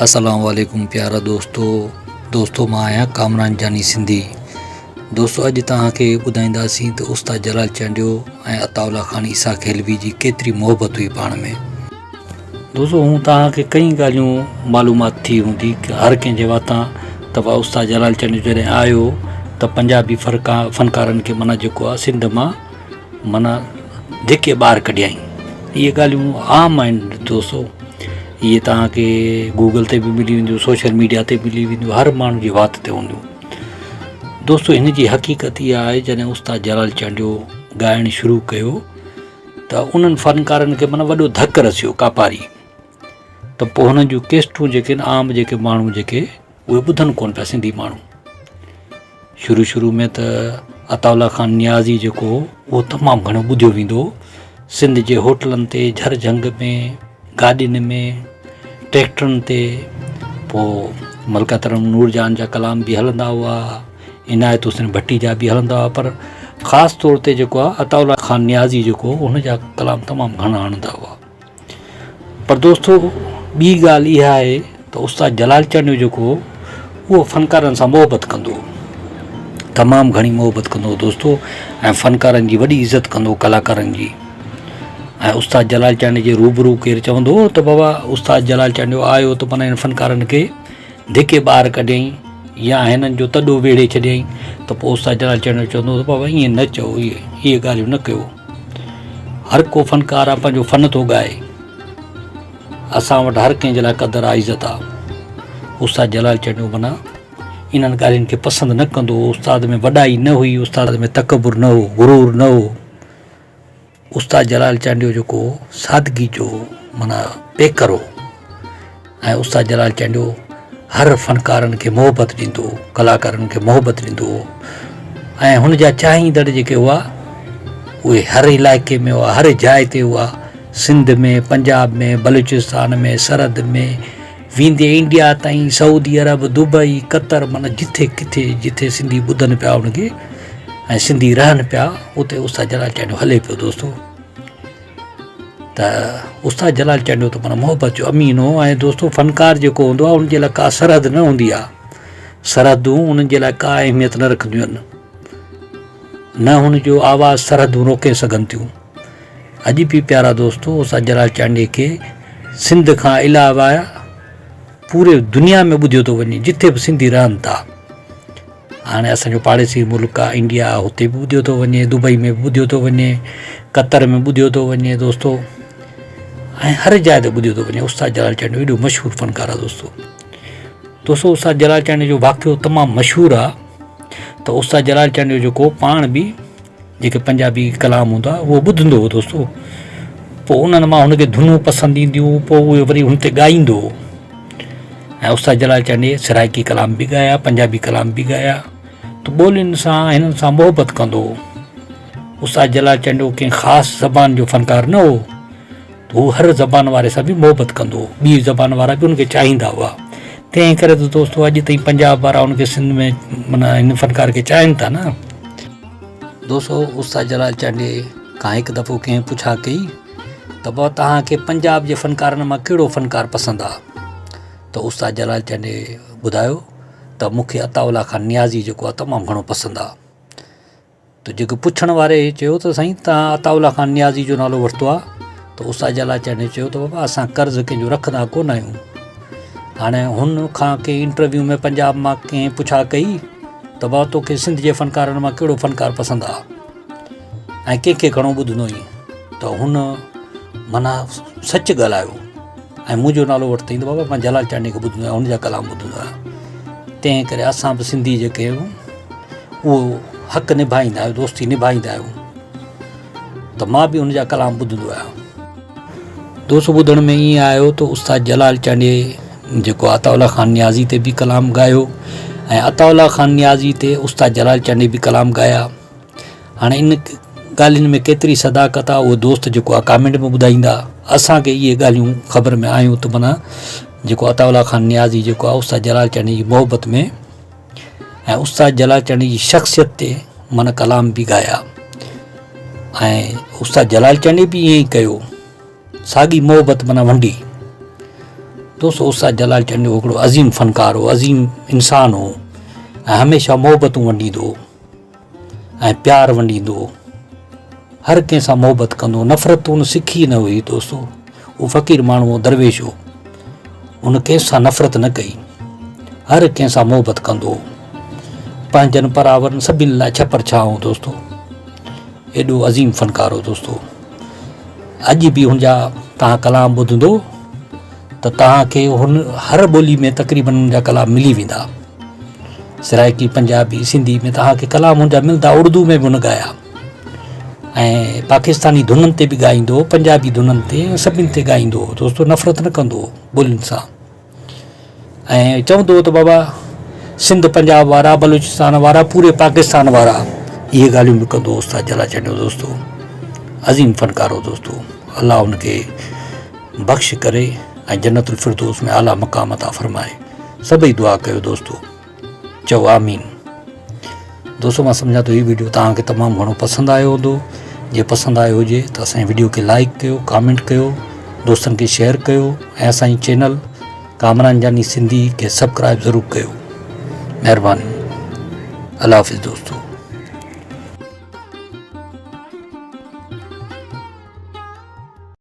السلام عليڪم پيارا دوستو دوستو مان آهيان ڪامران جاني سنڌي دوستو اڄ توهان کي ٻڌائينداسين ته استاد جلال چانڊيو ۽ عطاء الله خان عيسيٰ خيلوي جي ڪيتري محبت هئي پاڻ ۾ دوستو هون توهان کي ڪئي ڳالهيون معلومات ٿي هوندي هر ڪنهن جي واتان ته ڀا استاد جلال چانڊيو جڏهن آيو ته پنجابي فرقا فنڪارن کي معنيٰ جيڪو آهي سنڌ مان معنيٰ ڌڪي ٻاهر ڪڍيائين. اهي ڳالهيون عام آهن دوستو اهي توهان کي گوگل تي به ملي وينديون سوشل ميڊيا تي ملي وينديون هر ماڻهو جي وات تي هونديون دوستو هن جي حقيقت اها آهي جڏهن استاد جلال چانڊيو ڳائڻ شروع ڪيو ته انهن فنڪارن کي معنيٰ وڏو ڌڪ رسيو ڪاپاري ته پوء هنن جون ڪيسٽون جيڪي آهن عام جيڪي ماڻهو جيڪي اهي ٻڌن ڪونه پيا سنڌي ماڻهو شروع شروع ۾ ته عطاء الله خان نيازي جيڪو هو اهو تمام گهڻو ٻڌيو ويندو هو سنڌ جي هوٽلن تي جھر جھنگ ۾ گاڏين ۾ ٽريڪٽرن تي پوء ملڪه ترنم نور جهان جا ڪلام به هلندا هئا عنايت حسين ڀٽي جا به هلندا هئا پر خاص طور تي جيڪو آهي عطاء الله خان نيازي جيڪو هو ان جا ڪلام تمام گهڻا هڻندا هئا پر دوستو ٻي ڳالهه اها آهي ته استاد جلال چانڊيو جيڪو هو اهو فنڪارن سان محبت ڪندو هو تمام گهڻي محبت ڪندو هو دوستو ۽ فنڪارن جي وڏي عزت ڪندو هو ڪلاڪارن جي ۽ استاد جلال چانڊيي جي روبرو ڪير چوندو هو ته بابا استاد جلال چانڊيو آيو ته معنيٰ هن فنڪارن کي ڌڪي ٻاهر ڪڍيائين يا هنن جو تڏو ويڙهي ڇڏيائين ته پوء استاد جلال چانڊيو چوندو هو ته بابا ائين نه چئو اهي ڳالهيون نه ڪيو هر ڪو فنڪار آ پنهنجو فن ٿو ڳائي اسان وٽ هر ڪنهن جي لاء قدر آ عزت آ استاد جلال چانڊيو معنيٰ انهن ڳالهين کي پسند نه ڪندو هو استاد ۾ وڏائي نه هئي استاد ۾ تڪبر نه هو غرور نه هو استاد جلال چانڊيو جيڪو سادگي جو معنيٰ پيڪر هو ۽ استاد جلال چانڊيو هر فنڪارن کي محبت ڏيندو هو ڪلاڪارن کي محبت ڏيندو هو ۽ هن جا چاهيندڙ جيڪي هئا اهي هر علائقي ۾ هئا هر جاء تي هئا سنڌ ۾ پنجاب ۾ بلوچستان ۾ سرحد ۾ ويندي انڊيا تائين سعودي عرب دبئي قطر معنيٰ جٿي ڪٿي جٿي سنڌي ٻڌن پيا ان کي ۽ سنڌي رهن پيا اتي استاد جلال چانڊيو هلي پيو دوستو ته استاد جلال چانڊيو ته معنيٰ محبت جو امين هو ۽ دوستو فنڪار جيڪو هوندو آهي ان جي لاء ڪا سرحد نه هوندي آهي سرحدون انهن جي لاء ڪا اهميت نه رکنديون آهن نه هن جو آواز سرحدون روڪي سگهن ٿيون اڄ به پيارا دوستو استاد جلال چانڊيي کي سنڌ کان علاوه پوري دنيا ۾ ٻڌيو ٿو وڃي جتي به سنڌي رهن ٿا هاڻي اسان جو پاڙيسري ملڪ آ انڊيا هتي به ٻڌيو ٿو وڃي دبئي ۾ به ٻڌيو ٿو وڃي قطر ۾ ٻڌيو ٿو وڃي دوستو ۽ هر جاء تي ٻڌيو ٿو وڃي استاد جلال چانڊيو ايڏو مشهور فنڪار آ دوستو دوستو استاد جلال چانڊيو جو واقعو تمام مشهور آ ته استاد جلال چانڊيو جيڪو پاڻ به جيڪي پنجابي ڪلام هوندا اهو ٻڌندو هو دوستو پوء انهن مان هن کي ڌنون پسند اينديون پوء اهي وري هن تي ڳائيندو هو ۽ استاد جلال چانڊيي سرائڪي ڪلام به ڳايا پنجابي ڪلام به ڳايا ته ٻولين سان هنن سان محبت ڪندو هو استاد جلال چانڊيو ڪنهن خاص زبان جو فنڪار نه هو هو هر زبان واري سان به محبت ڪندو هو. ٻي زبان وارا به هن کي چاهيندا هئا. تنهن ڪري ته دوستو اڄ تائين پنجاب وارا هن کي سنڌ ۾ معنيٰ هن فنڪار کي چاهين ٿا نه. دوستو استاد جلال چانڊيي کان هڪ دفعو ڪنهن پڇا ڪئي ته بابا توهان کي پنجاب جي فنڪارن مان ڪهڙو فنڪار پسند آ؟ ته استاد جلال چانڊيي ٻڌايو ته مون کي عطاء الله خان نيازي جيڪو آ تمام گهڻو پسند آ. ته جيڪو پڇڻ واري چيو ته سائين توهان عطاء الله خان نيازي جو نالو ورتو آهي ته استاد جلال چانڊيي چيو ته بابا اسان قرض ڪنهن جو رکندا ڪونه آهيون هاڻي هن کان ڪنهن انٽرويو ۾ پنجاب مان ڪنهن پڇا ڪئي ته بابا توکي سنڌ جي فنڪارن مان ڪهڙو فنڪار پسند آهي ۽ ڪنهن کي گهڻو ٻڌندو آهين ته هن معنيٰ سچ ڳالهايو ۽ منهنجو نالو ورتائين ته بابا مان جلال چانڊيي کي ٻڌندو آهيان هن جا ڪلام ٻڌندو آهيان تنهن ڪري اسان به سنڌي جيڪي آهيون اهو حق نڀائيندا آهيون دوستي نڀائيندا آهيون ته مان به هن جا ڪلام ٻڌندو آهيان. دوستو ٻڌڻ ۾ ائين آيو ته استاد جلال چانڊيي جيڪو عطاء الله خان نيازي تي به ڪلام ڳايو ۽ عطاء الله خان نيازي تي استاد جلال چانڊيي به ڪلام ڳايا هاڻي ان ڳالهين ۾ ڪيتري صداقت آهي اهو دوست جيڪو آهي ڪامينٽ ۾ ٻڌائيندا اسان کي اهي ڳالهيون خبر ۾ آيون ته معنيٰ جيڪو عطاء الله خان نيازي جيڪو آهي استاد جلال چانڊيي جي محبت ۾ ۽ استاد جلال چانڊيي جي شخصيت تي من ڪلام به ڳايا ۽ استاد جلال چانڊيي به ائين ئي ڪيو ساڳي محبت معنيٰ ونڊي. دوستو استاد جلال چانڊيو هڪڙو عظيم فنڪار هو، عظيم انسان هو ۽ هميشه محبتون ونڊيندو هو ۽ پيار ونڊيندو هو. هر ڪنهن سان محبت ڪندو هو، نفرت هن سکي نه هئي دوستو. هو فقير ماڻهو هو، درويش هو. هن ڪنهن سان نفرت نه ڪئي. هر ڪنهن سان محبت ڪندو هو. پنهنجن پراون سڀني لاء ڇپر ڇانو هو دوستو. ايڏو عظيم فنڪار هو دوستو. اڄ به هن جا توهان ڪلام ٻڌندو ته توهان کي هن هر ٻولي ۾ تقريبن هن جا ڪلام ملي ويندا. سرائڪي، پنجابي، سنڌي ۾ توهان کي ڪلام هن جا ملندا. اردو ۾ به هن ڳايا ۽ پاڪستاني ڌنن تي به ڳائيندو هو، پنجابي ڌنن تي سڀني تي ڳائيندو هو دوستو. نفرت نه ڪندو هو ٻولين سان ۽ چوندو هو ته بابا سنڌ پنجاب وارا، بلوچستان وارا، پوري پاڪستان وارا، اهي ڳالهيون به ڪندو هو استاد جلال چانڊيو دوستو. عظيم فنڪار هو دوستو. الله هن کي بخش ڪري ۽ جنت الفردوس ۾ اعليٰ مقام عطا فرمائي. سڀئي دعا ڪيو دوستو، چئو آمين. دوستو مان سمجهان ٿو هي ويڊيو توهان کي تمام گهڻو پسند آيو هوندو. جي پسند آيو هجي ته اسان جي ويڊيو کي لائڪ ڪيو، ڪامينٽ ڪيو، دوستن کي شيئر ڪيو ۽ اسان جي چينل ڪامران جاني سنڌي کي سبڪرائب ضرور ڪيو. مهرباني. الله حافظ دوستو.